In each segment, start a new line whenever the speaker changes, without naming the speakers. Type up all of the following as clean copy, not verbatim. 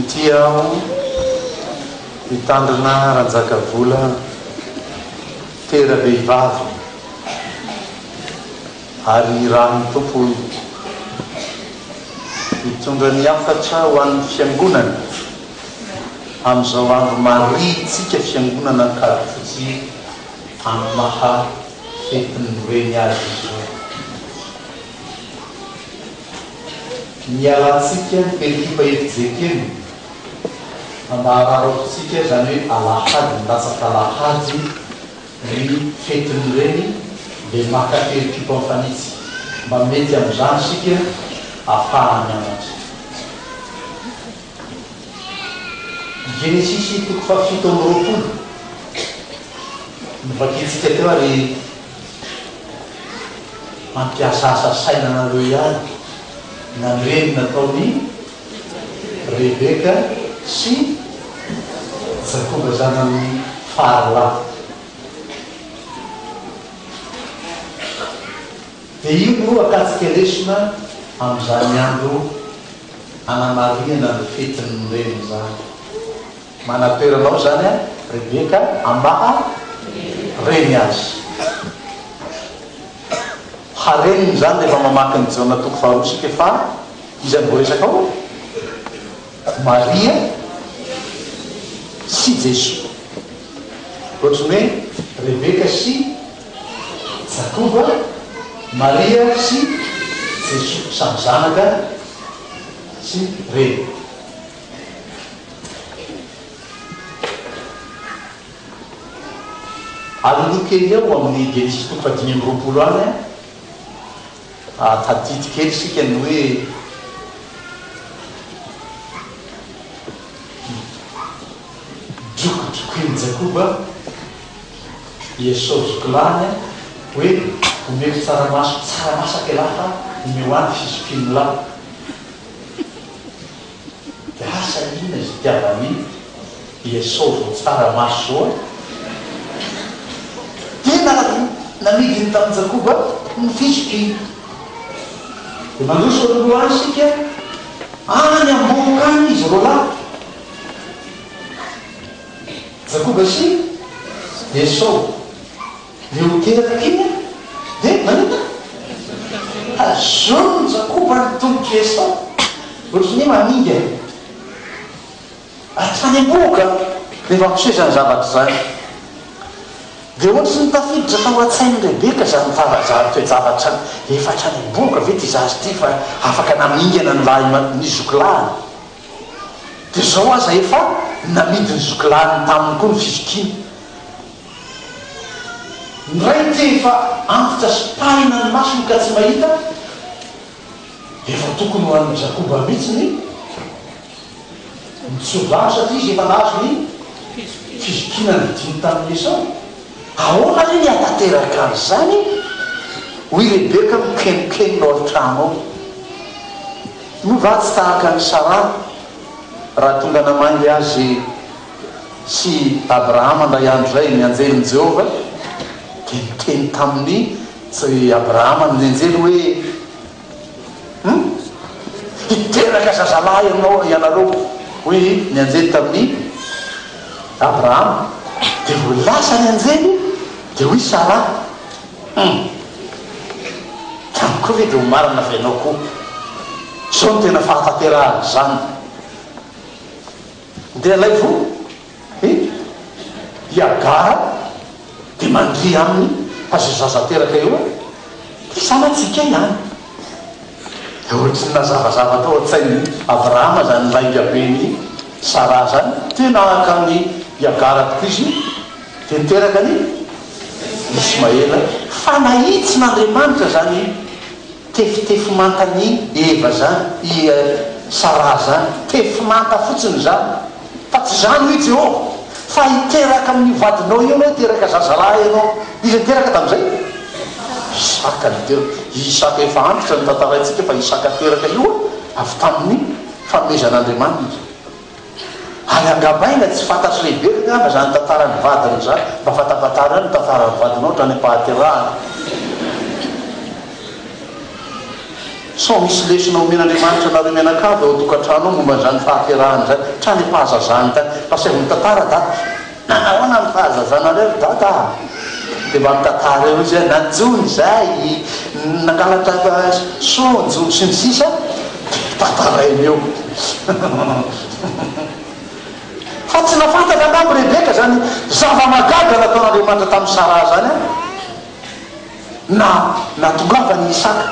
Ity aho, Mpitandrina Ranjakavola, tera-behivavy, ary irahin'ny Tompo hitondra ny hafatra ho an'ny Fiangonana amin'izao andro marihintsika Fiangonana Ankadifotsy amin'ny maha fetin'ny Reny azy izao. Nialantsika ny perikopa FJKM mba hararaotintsika izany hoe alahady milatsaka alahady ny fetin'ny reny dia maka perikopa mifanitsy mba mety amin'izany isika afahana mianatra. Genesisy toko faha 27 novakintsika teo ary Mampiasaasa saina anareo ihany nandre ny nataon'i Rebeka sy Jakoba zanany faralahy. Dia io no akantsika lesona amin'izany andro anamarihana ny fetin'ny reny izany. Manatoerana ao izany an Rebeka amin'ny maha reny azy. Harenina izany rehefa mamaky ny Jaona toko faharoa isika fa iza no voaresaka ao? Maria sy Jesoa. Ohatry ny hoe Rebeka sy Jakoba, Maria sy Jesoa, samy zanaka sy reny. Aloloha kely ao amin'ny Genesisy toko faha 25 any an, tadidy kely isika ny hoe drokodrokoin'i Jakoba i Esao zokilahiny hoe omeko tsaramaso tsara masaka ialahy fa omeo ahy ny fizokian'ilahy. Dia asa inona izay itiavan'i Esao izao tsaramaso izao an? Dia namidiny tamin'i Jakoba ny fizokiany. Dia mandroso aloha any isika, any am-bohoka any izy roalahy, Jakoba sy Esao. Dia ho teraka iny an! Dia maninona? Tazonin'i Jakoba ny tongotr'i Esao, ohatran'ny hoe mamingana. Hatrany am-bohoka rehefa miseho izany zavatra izany. Dia ohatry ny tafiditra tao an-tsain'i Rebeka izany toe-javatra izany, efa hatrany am-bohoka ve ity zaza ity fa afaka namingana ny lahy ny zokilahiny? Dia izao aza efa namidin'ny zokilahiny taminy koa ny fizokiany. Ny ray te efa antitra sy pahina ny masony ka tsy mahita, dia efa tokony ho an'i Jakoba mihitsy ny ny tso-drano satria izy efa nahazo ny fizokiana nodiny tamin'i Esao. Ahoana re ny hahatanteraka an'izany? Hoy Rebeka mikenokenona ao an-trano ao. Moa va tsy tahaka an'i Saraha raha tonga namangy azy sy Abrahama indray andro izay ny anjelin'i Jehovah, dia niteny tamin'i Abrahama ny anjely hoe, Hum? Hiteraka zazalahy ianao, ianareo, hoy ny anjely tamin'i Abrahama. Dia vao lasa ny anjely, dia hoy Saraha, Hum! Izany koa ve dia ho marina fa ianao koa? Izao no tena fahatanterahan'izany. Dia alaivo i i Agara dia mandria aminy fa izay zaza teraka eo dia zanatsika ihany. Dia ohatry ny nazavazava tao an-tsain'i Abrahama izany laingaben'i Saraha izany. Tena haka an'i i Agara tokoa izy dia niteraka an'i Ismaela. Fa nahitsin'Andriamanitra izany Tefitefy manta ny Eva zany, i Sarah zany, tefy manta fotsiny zany, fa tsy zany hoy Jehovah, fa hiteraka amin'io vadinao io ianao, hiteraka zazalahy ianao. Iza niteraka tamin'izay? Isaka niteraka. I Isaka efa antitra no tantaraintsika fa Isaka teraka io avy tamin'ny fanomezan'Andriamanitra. Ary angabaina tsy fantatr'i Rebeka angamba izany tantaran'ny vadiny izany. Mba fantapantaro ihany ny tantaran'ny vadinao hatrany am-pahaterahana. Sao misy lesona omen'Andriamanitra anareo mianakavy ao an-tokantrano ao momba an'izany fahaterahana izany, hatrany am-pahazazana tany. Mba asaivo mitantara Dada. Nanahoana ny fahazazanareo ry Dada a? Dia mba mitantara eo izy hoe nanjono izahay, nangalatra saonjo, sy ny sisa Dia tantarainy eo. Fa tsy nahafantatra angamba Rebeka izany zava-mahagaga nataon'Andriamanitra tamin'i Saraha izany an! Na nahatongavan' i Isaka,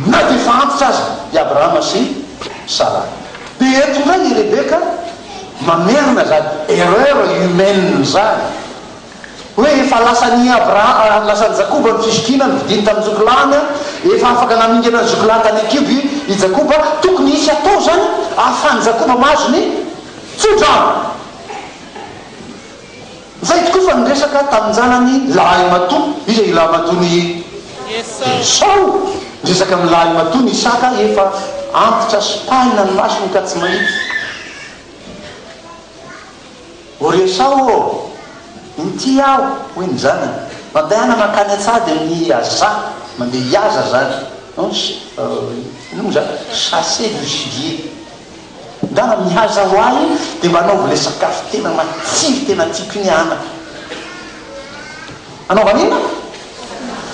na dia efa antitra aza i Abrahama sy Saraha. Dia eto indray i Rebeka mamerina izany erreur humaine izany, hoe efa lasan'i Abraha, lasan'i Jakoba ny fizokiana novidiany tamin'ny zokilahiny, efa afaka namingana ny zokilahy tany an-kibo i Jakoba, tokony hisy atao izany ahafahan'i Jakoba mahazo ny tsodrano. Zay tokoa fa niresaka tamin-janany lahimatoa, iza io lahimatoan'i Esao? Niresaka amin'ny lahimatoany Isaka efa antitra sy pahina ny masony ka tsy mahita. O ry Esao ô, inty aho, hoy ny zanany, mandehana mankany an-tsaha dia mihaza, mandeha hihaza zany, non, inona moa zany, chasser du gibier. Ndana mihaza ho ahy dia mba anaovy ilay sakafo tena matsiro tena tiako iny anaka. Anaovana inona?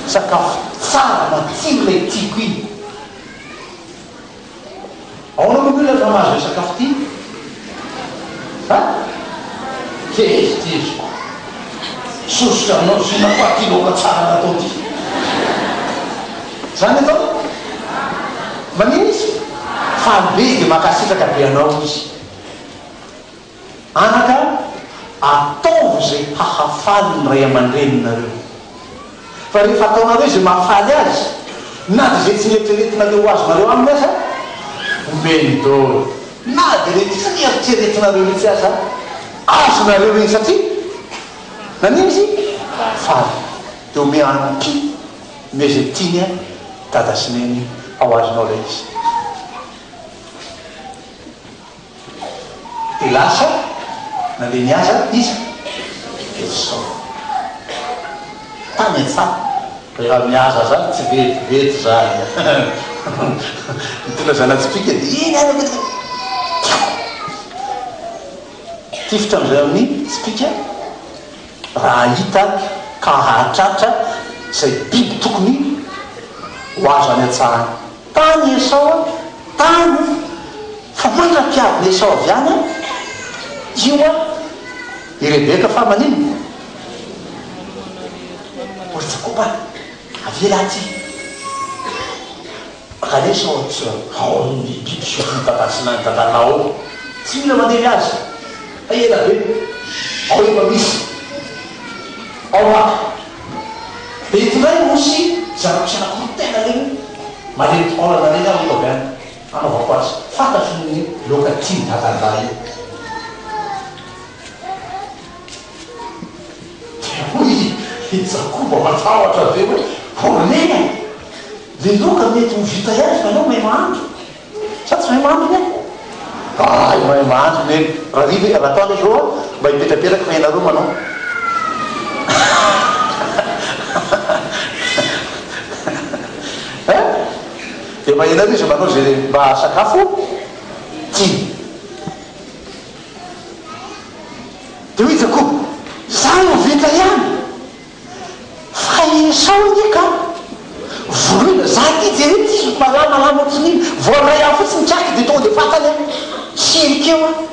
Sakafo tsara matsiro ilay tiako iny. Ahoana moa ny olona rehefa mahazo ilay sakafo tiany? Ha? Teziteziko. Sosotra aminao zona koa ty laoka tsara natao ty. Zany atao? Manina izy? Faly be izy dia mankasitraka be anao izy. Anaka, ataovy izay hahafaly ny ray aman-dreninareo. Fa rehefa ataonareo izay mahafaly azy, na dia izay tsy neritreretinareo ho azonareo aminy aza, omeny daholo. Na dia ilay tsy neritreretinareo mihitsy aza, azonareo iny satria nanino izy? Faly. Dia omeo ampy, omeo izay tiany dada sy neny fa ho azonao ilay izy. Dia lasa nandeha nihaza iza? Esao. Tany an-tsaha. Rehefa mihaza zany tsy vetivety zany. Mitondra zana-tsipìka dia iny any akaiky. Tifitra amin'izay amin'ny tsipìka raha hahita ka hahatratra izay biby tokony ho azo any an-tsaha any. Tany Esao an, tany fa mandra-piavin'i Esao avy any an, io an, i Rebeka fa maninona? Hoy Jakoba, Avia lahy aty. Mankanesa ao tsy ao amin'ny biby zokin'i dada sy nany dadanao ao. Tsy mila mandeha mihaza fa ela be. Ao efa misy. Ao maka. Dia ito indray osy zanako sy anak'olo tena reny malemy taolana reny aho eto avy any hanaovako azy fantatro ny laoka tian'i dadandahy io. Dia hoy i Jakoba matahotra be hoe, Hornena e! Le laoka mety ho vita ihany fa ianao mahay mahandro. Sa tsy mahay mahandro neny? Hay mahay mahandro neny. Rahariva raha atoandro izao aho mba hipetrapetraka fa ianareo manao. Hein? Dia mba ianareo izy manao izay mba sakafo tiany. Dia hoy Jakoba, Izany ho vita ihany. Fa i Esao anie ka vonoina, za ty jereo ty izy malamalama ohatrin'iny, vao handray ahy fotsiny kaky dia tonga dia fantany aho, sirika eo aho.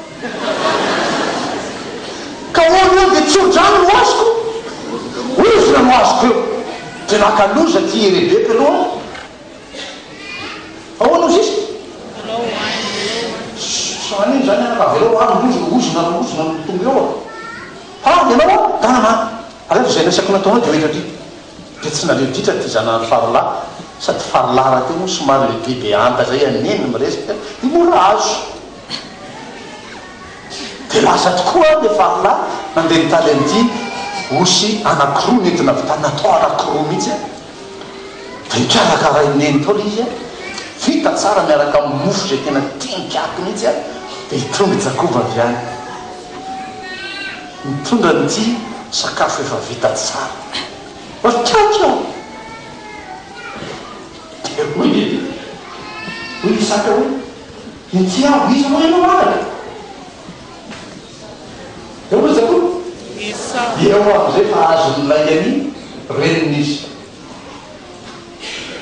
Ka hono eo dia tso-drano no azoko, ozona no azoko eo. Dia naka loza ty i Rebeka aloha, ahoana ozy izy? Tsy maninona izany anaka, avelao any loza, ozona, ozona no tonga eo a. Ha! Ianao an! Tanana an! Alaivo izay resako nataonao dia ho eto aty. Dia tsy naleo ditra ity zanahary Farolahy, sady Farolahy rahateo moa somary lehibe be anta izay an Neny miresaka dia mora azo. Dia lasa tokoa ilay Farolahy nandeha nitady an'ity osy anankiroa nentina avy tany, natao anankiroa mihitsy an! Dia nikarakarain'i Neny tao ilay izy an! Vita tsara miaraka amin'ny mofo izay tena tian'i Kaky mihitsy an! Dia tonga i Jakoba avy any. Mitondra an'ity sakafo efa vita tsara. Ry Kaky a! Dia hoy i. Isaka hoe, Inty aho, iza moa ianao anaka? Eo hoy Jakoba. Eo amin'izay fa azon'ny laingan'ny reniny izy.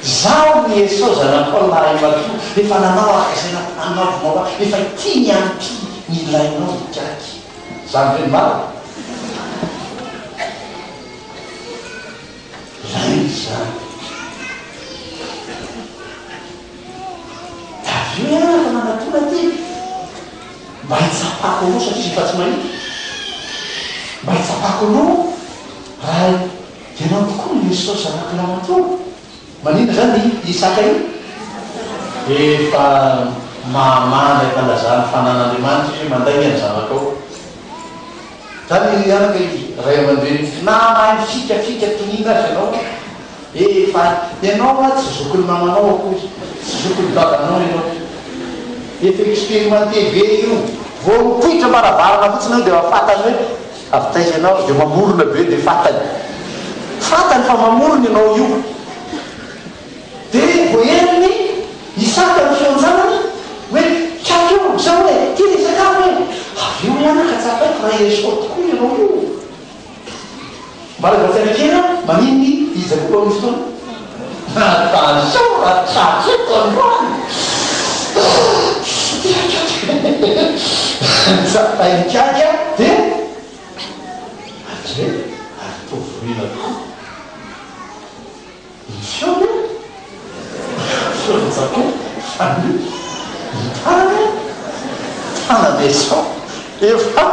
Izaho ry Esao zanakao lahimatoa, efa nanao araka izay nampanaovinao ahy, efa ity ny any ity ny ilainao ikaky. Izany ve ny marina? Lainga izany. Dia avy eo ianao efa nanatona aty mba hitsapako anao satria izy efa tsy mahita. Mba hitsapako anao raha ianao tokoa no Esao zanako lahimatoa. Maninona izany i Isaka io? Efa mahamana efa lazan'ny fanan'Andriamanitra izy hoe mandainga ny zanakao. Zany ry anaka i ray aman-dreny na mahay mifikafika toniana aza ianao efa ianao hoa tsy zokin'ny mamanao akory, tsy zokin'ny dadanao ianao. Efa expérimenté be io, vao mipoitra am-baravarana fotsiny ianao dia efa fantany hoe avy taiza ianao, dia mamorona be dia fantany. Fantany fa mamorona ianao io. Dia voaheriny Isaka ny feon-janany hoe, Kiaka eo izao e! Ity ilay sakafo e! Avy eo ihany ka tsapaiko raha Esao tokoa ianao io. Mba rehefa tsy anekena, maninona i Jakoba amin'io fotoana? Attention raha tratra eto androany! Tsy te hakiaka! Tsapain'i Kiaka dia Andre ary toa vonoina tokoa. Ny feony an! Feon'i Jakoba fa ny ny tanany an! Tanan'i Esao efa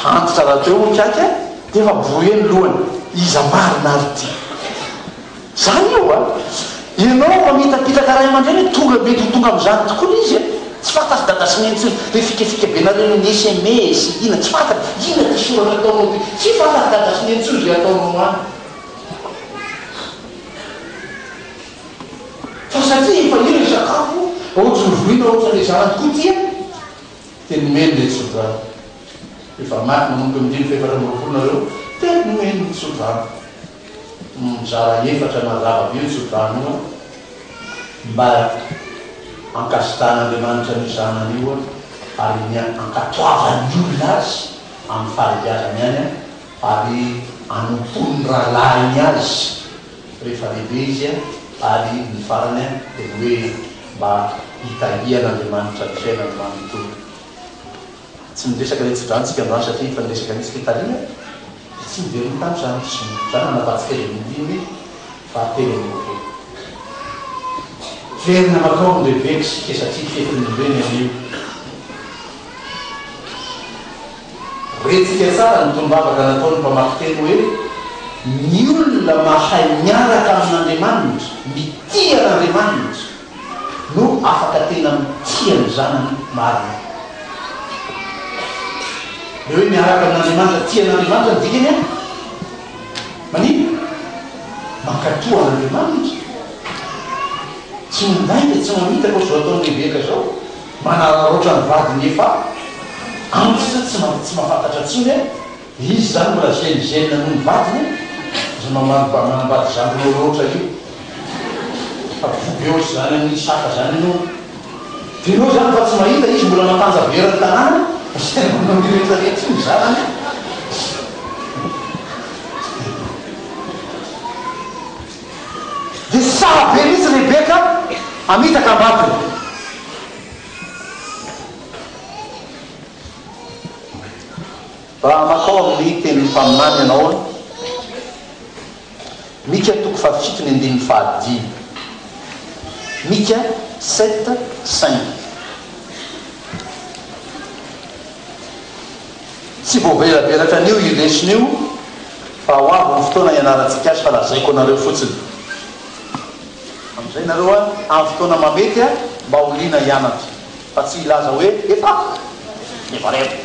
antitra rahateo moa kiaky an! Dia efa brouillé ny lohany. Iza marina ary ity? Zany io an! Ianao mamitapitaka ray aman-dreny hoe tonga mety ho tonga amin'izany tokoa ilay izy an! Tsy fantatry dada sy neny intsony ilay fikafika be nareo ny sms inona tsy fantany, inona ity soratra ataonao ity? Tsy fantatry dada sy neny intsony izay ataonao any. Fa satria efa ela ny sakafo, ohatry ny voina ohatry ilay zanany koa tia, dia nomeny ilay tsodrano. Efa maty manomboka amin'ny andininy faha-24 nareo, dia nomeny ny tsodrano. Mizara efatra mazava be io tsodrano io an, mba ankasitrahan'Andriamanitra an'io zanany io an, ary ny ankatoavan'ny olona azy amin'ny fahalebiazany ihany an, ary anompoan'ny rahalahiny azy rehefa lehibe izy ary ny farany dia ny hoe mba hitahian'Andriamanitra ny fiainany manontolo. Tsy niresaka ilay tsodrano tsika androany satria efa niresaka an'io tsika tary dia tsy niverina tamin'izany intsony. Izany nanapahantsika ilay andininy fahatelo amby roapolo. Verina mankao amin'i Rebeka isika satria fetin'ny reny anio. Rentsika tsara ny tonom-bavaka nataon'ny mpamaky teny hoe, Ny olona mahay miaraka amin'Andriamanitra, mitia an'Andriamanitra, no afaka tena mitia ny zanany marina. Ilay hoe miaraka amin'Andriamanitra, tia an'Andriamanitra ny dikany an? Maninona? Mankatò an'Andriamanitra. Tsy mandainga, tsy mamitaka ohatr'izao ataon'i Rebeka izao. Manararaotra ny vadiny efa antitra tsy tsy mahafantatra intsony a! Izy izany mbola jeune jeune noho ny vadiny a! Izay manambady zandrinao loatra io fa voa be ohatr'izany amin'ny Isaka izany ianao dia ianao izany fa tsy mahita izy mbola matanja be eran'ny tanàna izay manao ny rehetra rehetra io ny zanany a! Dia sahy be mihitsy Rebeka hamitaka am-badiny. Raha mankao amin'ny tenin'ny mpaminany ianao an, Mika toko fahafito ny andininy fahadimy. Mika sept cinq. Tsy voavelabelatra an'io io lesona io fa ho avy ny fotoana hianarantsika azy fa lazaiko anareo fotsiny. Amin'izay nareo an, amin'ny fotoana mahamety an, mba ho liana hianatra fa tsy hilaza hoe efa efa reko.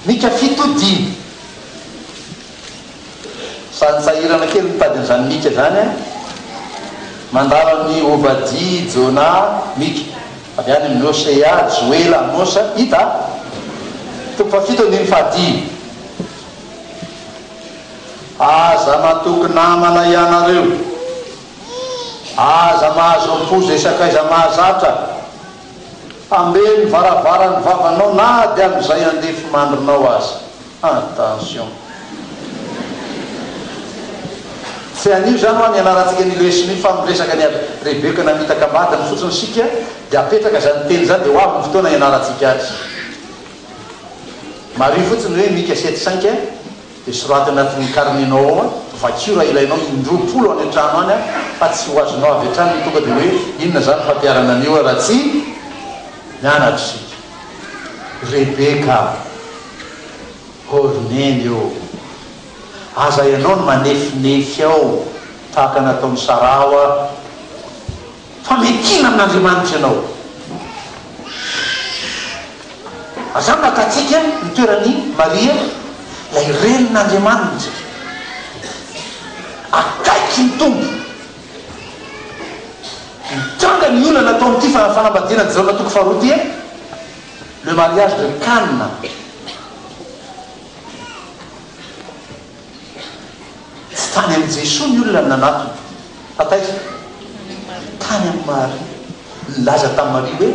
Mika 7, 5. Sahirana kely mitady an'izany Mika izany an. Mandalo amin'i Obadia, Jona, Mika. Avy any amin'i Hosea, Joela, Amosa. Hita a? Toko fahafito andininy fahadimy. Aza matoky namana ianareo. Aza mahazo am-po izay sakaiza mahazatra. Ambeno ny varavaran'ny vavanao na dia amin'izay andefimandrinao aza. Attention. Tsy anio izany hoa ny ianarantsika an'io lesona io fa miresaka an'i Rebeka namitaka am-badiny fotsiny isika dia apetraka izany teny izany dia ho avy ny fotoana hianarantsika azy. Mariho fotsiny hoe Mika sept cinq dia soraty anatin'ny carnet-nao ao an, vakio raha ilainao indroapolo any an-trano any an, fa tsy ho azonao avy hatrany ny tonga dia hoe inona izany fampiharana an'io raha tsy mianatra isika. Rebeka, ô ry neny ô! Aza ianao no manefinefy ao tahaka nataon'i Saraha hoa. Fa miankina amin'Andriamanitra ianao. Aza maka antsika ny toeran'i Maria, ilay renin'Andriamanitra. Akaiky ny Tompo. Nitranga ny olana tao amin'ity fanambadiana Jaona toko faharoa ity, le mariage de Cana. Tsy tany amin'i Jesoa ny olona no nanatona, fa taiza? Tany amin'i Maria. Nilaza tamin'i Maria hoe,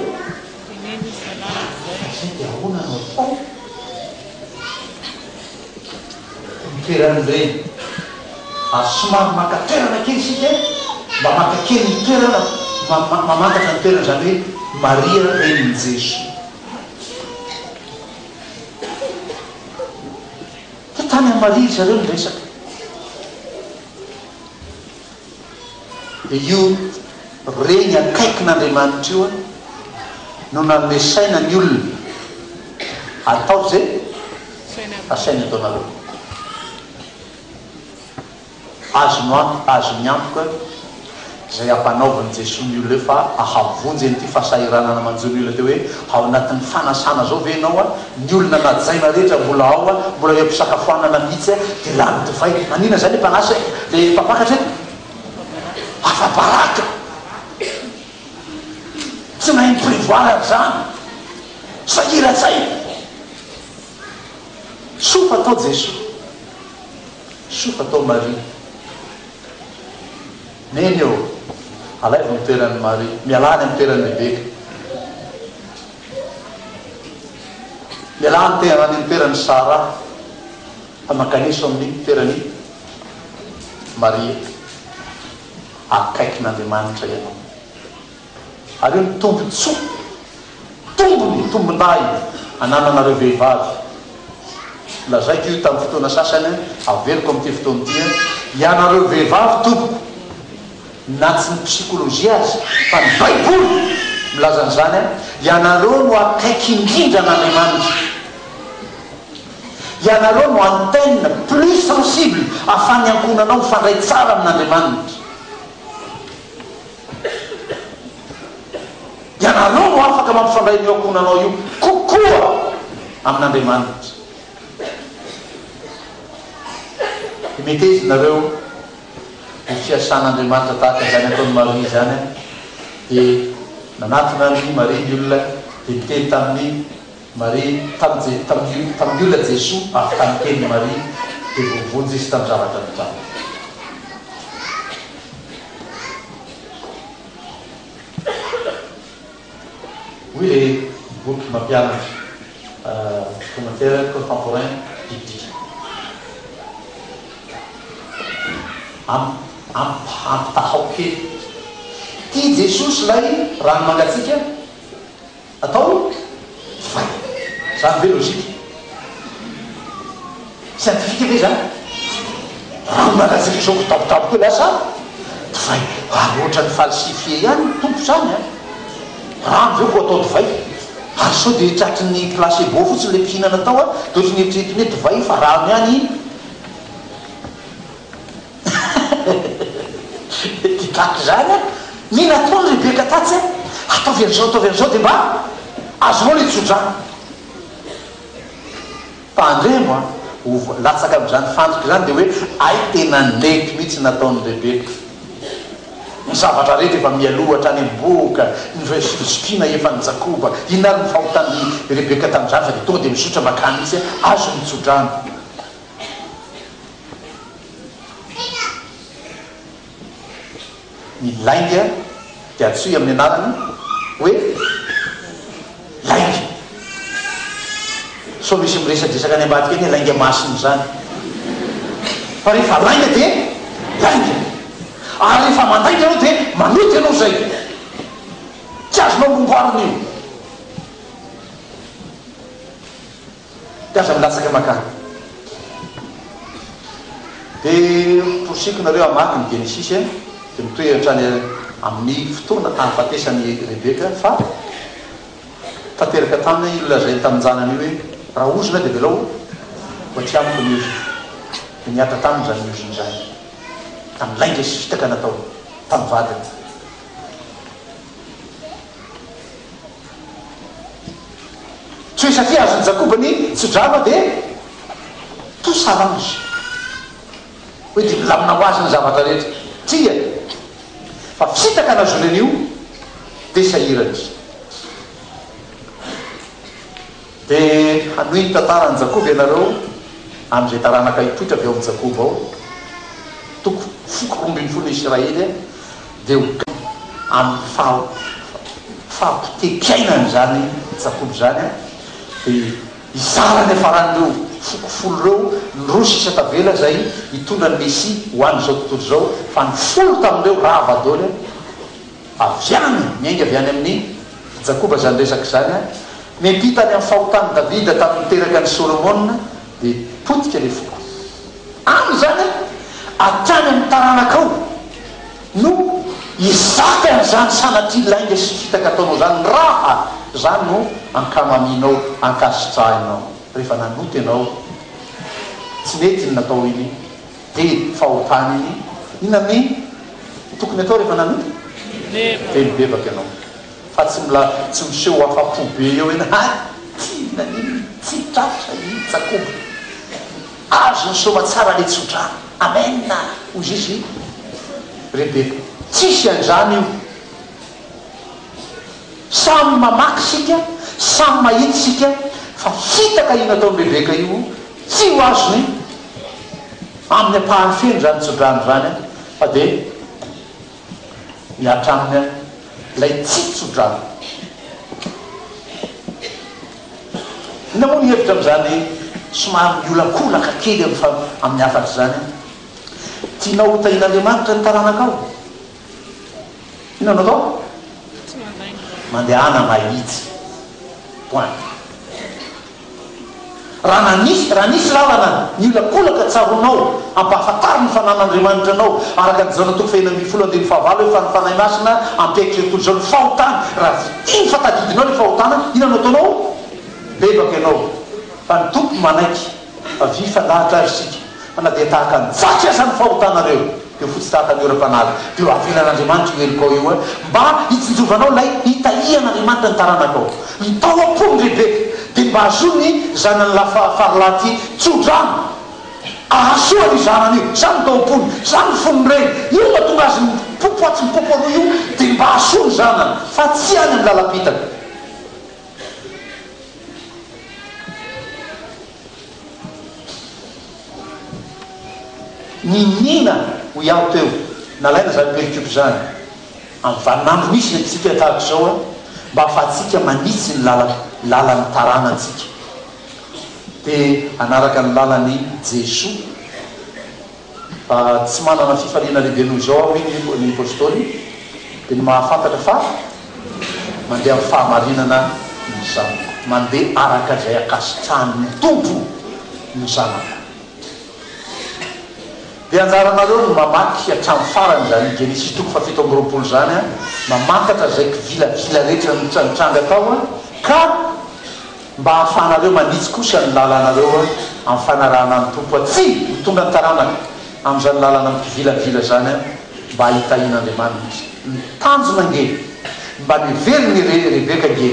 Fa izay dia ahoana no atao? Ny toeran'ny reny. Ary somary maka toerana kely isika, mba maka kely ny toerana, mamantatra ny toerana, izany hoe Maria renin'i Jesoa. Dia tany amin'i Maria ry zareo niresaka. Dia io reny akaikin'Andriamanitra io no nanome saina ny olona ataovy izay asainy ataonareo. Azony antoka, azony antoka izay ampanaovin'i Jesoa ny olona eo fa ahavonjy an'ity fahasahiranana manjo ny olona teo hoe ao anatin'ny fanasana zao ve ianao a, ny olona najaina rehetra mbola ao a, mbola eo am-pisakafoanana mihitsy a, dia lany divay, maninona izany le mpanasa e, le mpampakatra e? Afa-baraka! Tsy mahay mi-prévoir an'izany! Sahiran-tsaina! Soa fa tao Jesoa. Soa fa tao Maria. Neny ô, alaivo ny toeran'i Maria. Mialà any amin'ny toeran'i Rebeka. Mialà any amin'ny toeran'i Sara, fa mankaneso amin'ny toeran'i Maria. Akaikin'Andriamanitra ianao. Ary io ny tombontsoa, tombony, tombondahiny anananareo vehivavy. Lazaiko io tamin'ny fotoana sasany, averiko amin'ity fotoana ity, ianareo vehivavy tompoko, na tsy ny psychologie aza, fa ny Baiboly milaza an'izany, ianareo no akaiky indrindra an'Andriamanitra. Ianareo no antenne plus sensible ahafahan'ny ankohonanao mifandray tsara amin'Andriamanitra. Ianareo no afaka mampifandray an'io ankohonanao io kokoa amin'Andriamanitra. Dia meteza nareo ho fiasan'Andriamanitra tahaka izany ataon'i Maria izany an! Dia nanatona an'i Maria ny olona dia niteny tamin'i Maria, tamin'i tamin'ny tamin'ny olona Jesoa avy tamin'ny tenin'i Maria dia voavonjy izy tamin'ny zavatra nitranga. Hoy ilay boky mampianatra Commentaire contemporain biblique. Ampitahao kely. Tia Jesosy ilay rano mangatsiaka. Atao divay. Zany ve logique? Scientifique ve zany? Rano mangatsiaka izao kitabotaboka eo lasa divay. Ary ohatran'ny falsifier ihany ny tompo zany an! Rano ve ko atao divay? Ary sao dia tratry ny placebo fotsiny ilay mpihinana tao an, dia ohatran'ny eritreretiny hoe divay io fa rano ihany iny. Dia tahaka izany an! Ny nataon'i Rebeka tatsy an! Ataovy an'izao, ataovy an'izao dia mba azonao ilay tso-drano. Tandremo an! Ho latsaka amin'izany fandrika izany dia hoe hay tena nety mihitsy ny nataon'i Rebeka. Ny zavatra rehetra efa mialoha hatrany am-bohoka, ny fizokiana efa an'i Jakoba. Inona ary ny fahotan'i Rebeka tamin'izany fa dia tonga dia mizotra mankany mihitsy an! Azony ny tso-drano. Ny lainga dia antsoy amin'ny anarany hoe lainga. Sao misy miresadresaka any ambadika any hoe lainga masina izany. Fa rehefa lainga dia lainga. Ary rehefa mandainga ianao dia manota ianao izay. Tsy azonao amboamboarina io. Dia aza milatsaka mankany. Dia porisiko nareo hamaky ny Genesisy a, dia mitohy hatrany amin'ny fotoana ahafatesan'i Rebeka fa tanteraka taminy io lazainy tamin-janany io hoe raha ozona dia avelao ho aty amiko ny ozona. Dia nihatra taminy izany ozona izany tamin'ny lainga sy fitaka nataony tamin'ny vadiny. Tsy hoe satria azon'i Jakoba ny tsodrano dia tout s'arrange. Hoe dia milamina ho azy ny zavatra rehetra. Tsia. Fa fitaka nahazoany an'io dia sahirana izy. Dia hanohy ny tantaran'i Jakoba ianareo amin'izay taranaka hipoitra avy ao amin'i Jakoba ao. Toko foko 12 Isiraely dia ho gaga amin'ny fahapoteam-piainany izany Jakoba izany, dia hizara ny hafaran'ireo foko folo ireo, ny roa sisa tavela izay hitondra ny Mesia ho an'izao tontolo izao, fa ny folo tamin'ireo rava daholo avy any, miainga avy any amin'i Jakoba izany resaka izany, miampita any amin'ny fahotan'i Davida tamin'ny niteraka an'i Solomona, dia potika ilay foko. Any izany, hatrany amin'ny taranakao no hizaka an'izany sanatria lainga sy fitaka ataonao izany raha izany no ankamamianao, ankasitrahinao. Rehefa nanota ianao, tsy nety ny natao iny, dia fahotana iny. Inona ny tokony atao rehefa nanota? Dia mibebaka ianao. Fa tsy mila tsy miseho afa-po be eo eny, hay tsy naninona, tsy tratra i Jakoba. Azony soamatsara le tsodrano. Amen! Hoy izy Rebeka. Tsisy an'izany io. Samy mamaky isika, samy mahita isika fa fitaka io nataon'i Rebeka io, tsy ho azony amin'ny ampahany feno izany tsodrano izany fa dia mihatra aminy ilay tsy tsodrano. Inona moa ny hevitra amin'izany somary miolakolaka kely amin'ny fa amin'ny hafatra izany? Tianao ho tahian'Andriamanitra ny taranakao? Inona no atao? Mandehana mahitsy. Point. Raha nanisy, raha nisy lalana niolakolaka tsaroanao, ampahafantaro ny fanan'Andriamanitra anao, araka ny Jaona toko fahenina ambinifolo andininy fahavalo hoe fa ny Fanahy Masina ampiaiky izao tontolo izao ny fahotana, raha iny fa tadidinao ilay fahotana, inona no ataonao? Mibebaka ianao, fa ny Tompo manaiky fa vifandahatra ary isika, fa na dia tahaka ny jaky aza ny fahotanareo, dia ho fotsy tahaka ny oram-panala, dia ho avelan'Andriamanitra io helokao io, mba hitsinjovanao ilay hitahian'Andriamanitra ny taranakao. Ny tao am-pony Rebeka dia mba hahazoany ny zanany lahy fahafarolahy ity tso-drano. Ahasoa an'io zanany io. Izany no tao am-pony. Izany ny fon'ny reny. Io no mahatonga azy mipopo atsy mipopo aroa io dia mba hahasoa ny zanany fa tsy any amin'ny lalam-pitaka. Niniana, hoy aho teo, nalaina izany perikopa izany. Amin'ny vaninandro misy ny antsika tahaka izao mba ahafahantsika manitsy ny lala lalan'ny taranantsika dia hanaraka ny lalan'i Jesoa fa tsy manana fifaliana lehibe noho izao aho hoy ny Apostoly dia ny mahafantatra fa mandeha amin'ny fahamarinana ny zanako mandeha araka izay ankasitrahan'ny Tompo ny zanako. Dia anjaranareo ny mamaky hatramin'ny farany izany Genesisy toko faha-27 izany an, mamantatra izay kivilavila rehetra nitranga tao an, ka mba hahafahanareo manitsy kosa ny lalanareo an, amin'ny fanarahana ny Tompo an, tsy mitondra ny taranaka amin'izany lalana mikivilavila izany an, mba hitahian'Andriamanitra. Ny tanjona ange, mba neveriny re Rebeka ange,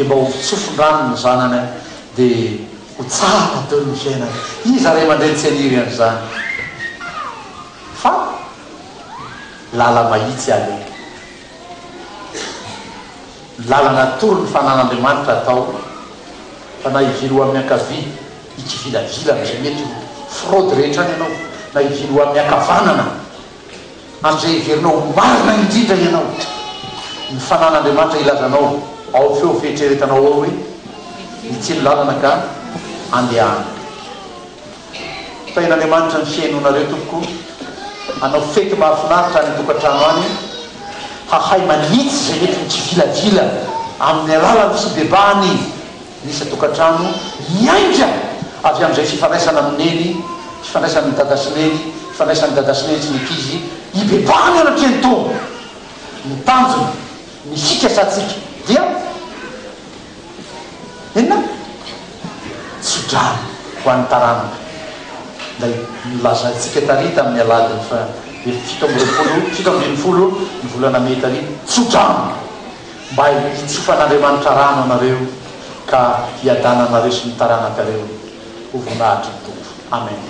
dia mba ho tsofin-drano ny zanany an, dia Ho tsara daholo ny fiainana. Iza ray aman-dreny tsy haniry an'izany? Fa lala-mahitsy aleha. Ny lalana atoron'ny fanan'Andriamanitra atao, fa na hivily ho amin'ny ankavia, hikivilavila amin'izay mety ho fraude rehetra any ianao, na hivily ho amin'ny ankavanana. Amin'izay heverinao ho marina indrindra ianao. Ny fanan'Andriamanitra hilaza anao ao feo fieritreretanao ao hoe, Mitsilo lalana ka andehana. Tahian'Andriamanitra ny fihainoanareo tompoko. Hanao fety mahafinaritra any an-tokantrano any. Hahay manitsy izay mety mikivilavila amin'ny alalan'ny fibebahany ny isan-tokantrano miainga avy amin'izay fifandraisana amin'i Neny, fifandraisan'ny Dada sy Neny, fifandraisan'ny Dada sy Neny sy ny ankizy, hibebahana eo anatrehan'ny Tompo. Ny tanjona, ny fikasantsika dia inona? Tso-drano ho an'ny taranaka. Ilay nolazaintsika tary tamin'ny alahadin'ny faha 27, 17 ny volana mey tary, tso-drano! Mba hitsofan'Andriamanitra rano anareo ka hiadananareo sy ny taranakareo ho voninahitry ny Tompo. Amen.